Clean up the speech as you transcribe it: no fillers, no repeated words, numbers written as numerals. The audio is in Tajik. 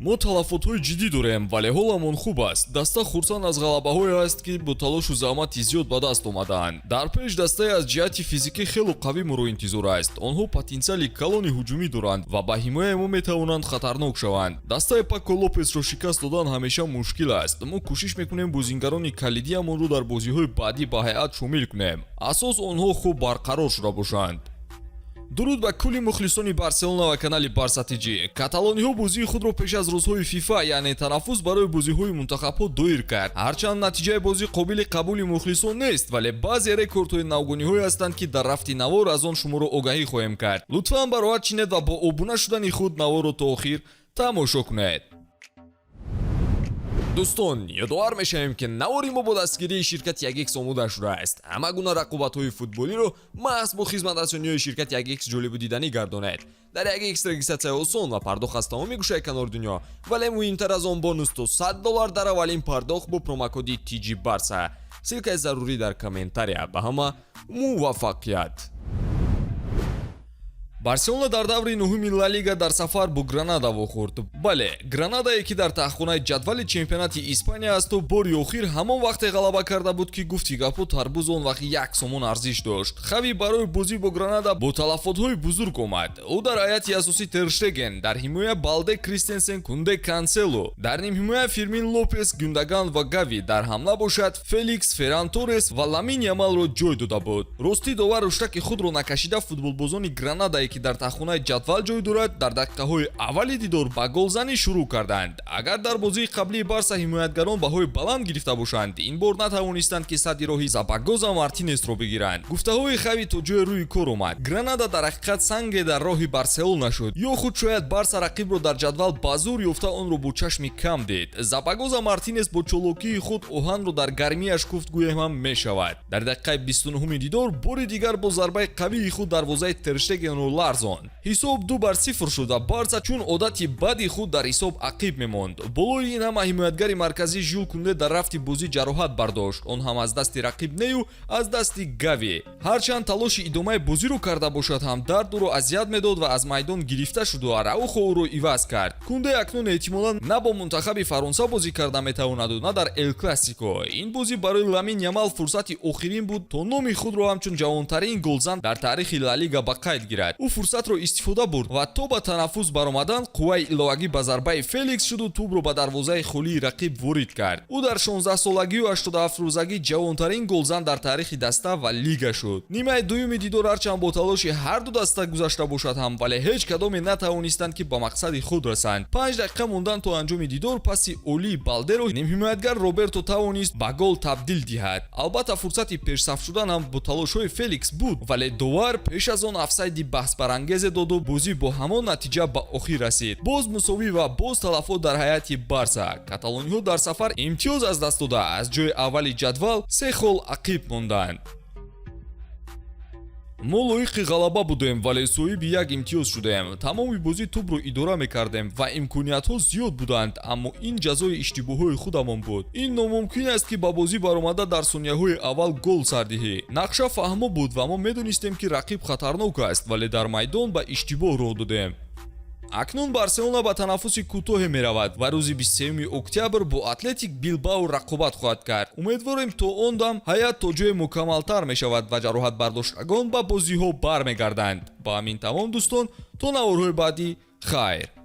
Мо талафотҳои ҷиддӣ дорем, вале ҳоламон хуб аст. Даста хурсанд аз ғалабаҳое аст, ки бо талошу заҳмати зиёд ба даст омадаанд. Дар пеш дастае аз ҷиҳати физикӣ хело қавӣ моро интизор аст. Онҳо потенсиали калони ҳуҷумӣ доранд ва ба ҳимояи мо метавонанд хатарнок шаванд. Дастаи Пако Лопесро шикаст додан ҳамеша мушкил аст. Мо кӯшиш мекунем бозингарони калидиамонро дар бозиҳои баъдӣ ба ҳайат шомил кунем, асос онҳо хуб барқарор шуда бошанд. Дуруд ба кулли мухлисони Барселона ва канали Барса ТЖ. Каталониҳо бозии худро пеш аз рӯзҳои ФИФА, яъне танаффус барои бозиҳои мунтахабҳо, доир кард. Ҳарчанд натиҷаи бозӣ қобили қабули мухлисон нест, вале баъзе рекордҳои навгониҳое ҳастанд, ки дар рафти навор аз он шуморо огаҳӣ хоҳем кард. Лутфан бароҳат шинед ва бо обуна шудани худ наворро то охир тамошо кунед. Дӯстон, ёдовар мешавем, ки навори мо бо дастгирии ширкати 1X омода шудааст. Ҳама гуна рақобатҳои футболиро маҳз бо хизматрасониҳои ширкати 1X ҷолибу диданӣ гардонед. Дар 1X регистратсия осон ва пардохт аз тамоми гӯшаи канори дунё, вале муҳимтар аз он, бонус то 100 доллар дар аввалин пардохт бо промокоди TG Барса. Ссылкаи зарурӣ дар комментария. Ба ҳама муваффақият! Барселона дар даври нуҳуми Ла Лига дар сафар бо Гранада вохӯрд. Бале, Гранадае, ки дар таҳхонаи ҷадвали чемпионати Испания асту бори охир ҳамон вақте ғалаба карда буд, ки гуфти гапҳо, тарбуз он вақт 1 сомон арзиш дошт. Хави барои бозӣ бо Гранада бо талафотҳои бузург омад. Ӯ дар ҳайати асосӣ Терштеген, дар ҳимоя Балде, Кристенсен, Кунде, Кансело, дар нимҳимоя Фирмин Лопес, Гюндаган ва Гави, дар ҳамла бошад Феликс, Ферран Торрес ва Ламин Ямалро ҷой дода буд. Ростӣ, довар рӯштаки худро накашида, футболбозони Гранадае, ки дар таҳхонаи ҷадвал ҷой дорад, дар дақиқаҳои аввали дидор ба голзанӣ шурӯъ карданд. Агар дар бозии қаблии Барса ҳимоятгарон баҳои баланд гирифта бошанд, ин бор натавонистанд, ки садди роҳи Забагоза Мартинесро бигиранд. Гуфтаҳои Хави то ҷое рӯи кор омад. Гранада дар ҳақиқат санге дар роҳи Барселона шуд ё худ шояд Барса рақибро дар ҷадвал ба зур ёфта, онро бо чашми кам дид. Забагоза Мартинес бо чолокии худ оҳанро дар гармиаш куфт, гӯем ҳам мешавад. Дар дақиқаи 29-уми дидор бори дигар бо зарбаи қавии худ дарвозаи Терштегенро ларзонд. Ҳисоб 2-0 шуд ва Барса чун одати бади худ дар ҳисоб ақиб мемонд. Болои ин ҳама, ҳимоятгари марказӣ Жюл Кунде дар рафти бозӣ ҷароҳат бардошт, он ҳам аз дасти рақиб нею аз дасти Гави. Ҳарчанд талоши идомаи бозиро карда бошад ҳам, дард ӯро азият медод ва аз майдон гирифта шуду Араухо ӯро иваз кард. Кунде акнун эҳтимолан на бо мунтахаби Фаронса бозӣ карда метавонаду, на дар Эл Классико. Ин бозӣ барои Ламин Ямал фурсати охирин буд, то номи худро ҳамчун ҷавонтарин голзан дар таърихи Ла Лига ба қайд гирад. Ӯ фурсатро истифода бурд ва то ба танаффус баромадан қувваи иловагӣ ба зарбаи Феликс шуду тӯбро ба дарвозаи холии рақиб ворид кард. Ӯ дар 16-солагию 87 рӯзагӣ ҷавонтарин голзан дар таърихи даста ва лига шуд. Нимаи дуюми дидор ҳарчанд бо талоши ҳарду даста гузашта бошад ҳам, вале ҳеҷ кадоме натавонистанд, ки ба мақсади худ расанд. 5 дақиқа мондан то анҷоми дидор паси олии Балдеро нимҳимоятгар Роберто тавонист ба гол табдил диҳад. Албатта, фурсати пешсаф шудан ҳам бо талошҳои Феликс буд, вале довар пеш аз он офсайди баҳсбарангезе доду бозӣ бо ҳамон натиҷа ба охир расид. Боз мусовӣ ва боз талафот дар ҳайати Барса. Каталониҳо дар сафар имтиёз аз даст дода, аз ҷои аввали ҷадвал се хол ақиб монданд. Мо лоиқи ғалаба будем, вале соҳиби як имтиёз шудем. Тамоми бозӣ тӯбро идора мекардем ва имкониятҳо зиёд буданд, аммо ин ҷазои иштибоҳҳои худамон буд. Ин номумкин аст, ки ба бозӣ баромада, дар сонияҳои аввал гол сардиҳӣ. Нақша фаҳмо буд ва мо медонистем, ки рақиб хатарнок аст, вале дар майдон ба иштибоҳ роҳ додем. Акнун Барселона ба танаффуси кӯтоҳе меравад ва рӯзи 23 октябр бо Атлетик Билбао рақобат хоҳад кард. Умедворем, то он дам ҳайат то ҷое мукаммалтар мешавад ва ҷароҳатбардоштагон ба бозиҳо бармегарданд. Ба ҳамин тамом, дӯстон, то наворҳои баъдӣ, хайр.